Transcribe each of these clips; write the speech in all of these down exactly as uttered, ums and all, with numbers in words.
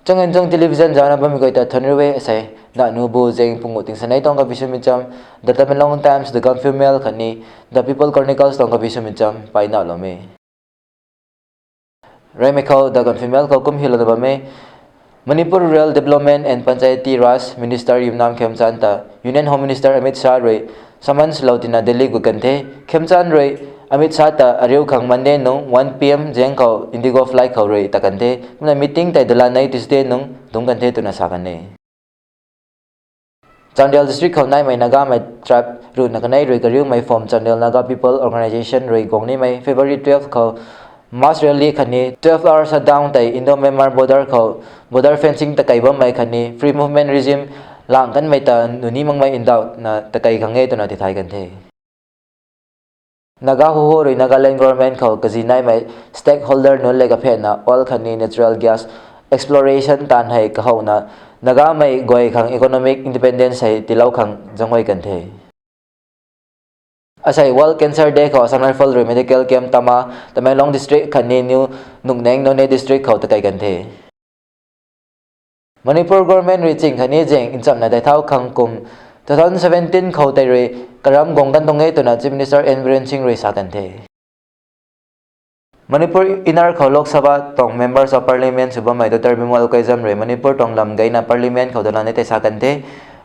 Changin Chang Television zana bammei guay ta thunc riu e. Asei, na nubu zeng pungu tingsanei tuang kabi swmei cham, The Tamenglong Times, The Gaanphiu Mail khatni The People Chronicles tuang kabi swmei cham payna lou me. Reymei khou The Gaanphiu Mail khou kum hilouna bam e. Manipur Rural Development and Panchayati Raj Minister Yumnam Khemchand ta Union Home Minister Amit Shah rui summons lou tina Delhi gut kan the. Khemchand rui Amit Shah ta ariu khang Monday nung one P M zaeng khou Indigo flight khou rui ta kan the. Kumna meeting tei dalan nei Tuesday nung dungc kan the twna sa kan e. Chandel District khou naimei Nagamei tribe ruhna kanei rui kariumei form Chandel Naga People Organisation rui guang nimei February twelve khou mass rally khatni twelve hour shutdown tei Indo-Myanmar border khou border fencing takei bammei khatni free movement regime lang kanmei ta nuni makmei ndauhna takei khang e twna tithay kan the. Naga Huho rui Nagaland Government khou kazi naimei stakeholder nunc le kaphena oil khatni natural gas exploration taanv hei kahouna Nagamei guay khang economic independence hei tiilou khang zaenghuay kan the. Asei World Cancer Day khou Assam Rifle rui medical camp Tama, Tamenglong District khatni New Nukneng, Noney District khou takei kan the. Manipur Government rui ching khatni zeng nchamna dei thau khang kum two thousand seventeen khou tei rui karam guang kan tuang e twna Chief Minister N Biren Singh rui sa kan the. Manipur Inner khou Lok Sabha tuang Members of Parliament sw bammei Doctor Bimol Akoijam rui Manipur tuang lam geyna Parliament khou dalan nei tei sa kan the.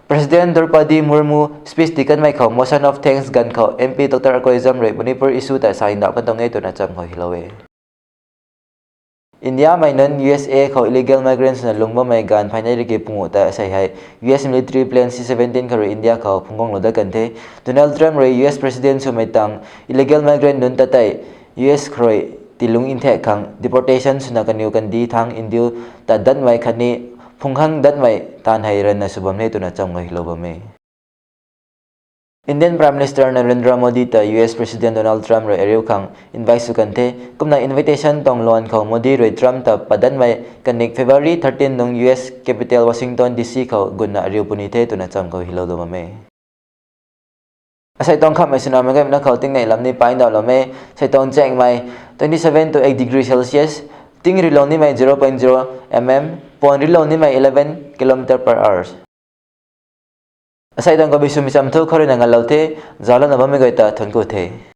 President Droupadi Murmu speech tii kanmei khou motion of thanks ganv khou M P Doctor Akoijam rui Manipur issue ta sa ndauh kan tuang e twna cham khou hilou e. Indiamei nunc U S A khou illegal migrants na lung bammei gaanv phaynei riki pungu ta asei hei U S military plane C seventeen khou rui India khou phungc guanglou dat kan the. Donald Trump rui U S President swmei tang illegal migrant nunc ta tei U S khou rui tiilung nthek khang deportation swna kaniw kandih thangc ndiu tat datmei khatni phungc khang datmei taanv hei ranna sw bam e twna cham khou hilou bam e. Indian Prime Minister Narendra Modi ta U S President Donald Trump rui ariu khang invite sw kan the. Kumna invitation tuang luan khou Modi rui Trump ta pat datmei kanik February thirteen nung U S capital Washington D C khou gutna ariu puni the twna cham khou hilou dau bam e. Asei tuang khamhmei swna mei gaymei na khou tingnei lam ni pay ndauhlou me. Sei tuang chengmei twenty seven to eight degree Celsius, ting rilou nimei zero point zero mm, puan rilou nimei eleven kilometer per hour. Asei tuang kabi swmei cham thu khou ruina ngalou the. Zalouna bammei guay ta thunc ku the.